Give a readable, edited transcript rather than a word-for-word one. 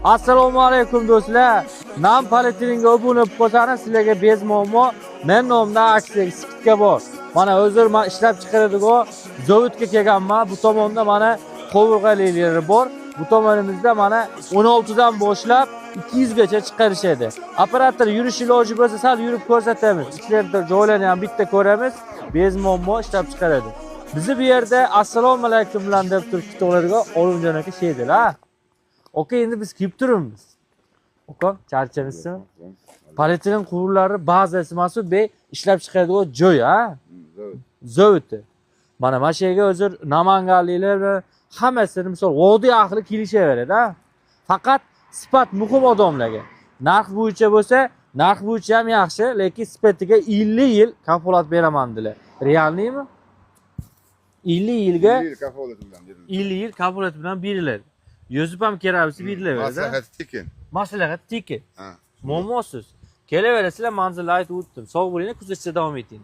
Assalomu alaykum, do'stlar. Nam polietilenge obuna bo'lib qo'ysangiz, sizlarga без muammo men nomdan aksiya, скидка bor. Mana hozir man ishlab chiqaradigan zavodga kelganman. Bu tomonda mana qovurg'aliklari bor. Bu tomonimizda mana 16 dan boshlab 200 gacha chiqarishadi. Operator yurish iloji bo'lsa, sal yurib ko'rsatamiz. Ichlarida joylarni ham bitta ko'ramiz. Без muammo ishlab chiqaradi. Bizni bu yerda assalomu alaykum bilan deb turib kutib oladigan Olimjon aka sheydilar. Aka, endi biz kelib turibmiz. Aka, charchaymizmi? Polietilen quvurlari bazasi mana bu ishlab chiqaradigan joy, ha? Zavodi. Mana shu yerga hozir namanganliklar bilan hammasini, misol, vodiy ahli kelishaveradi, ha? Faqat sifat muhim odamlarga. Narx bo'yicha bo'lsa, narx bo'yicha ham yaxshi, lekin sifatiga 50 yil kafolat beraman dedilar. Реальный mi? 50 yilga. Yil kafolat bilan beriladi. 50 yil kafolat bilan beriladi. Yozib ham kerak berilaveradi. Maslahat tekin. Maslahat tekin. Ha. Muammosiz. Kelaverasizlar, manzilni aytib o'tdim. Sog' bo'linglar, kuzatishda davom eting.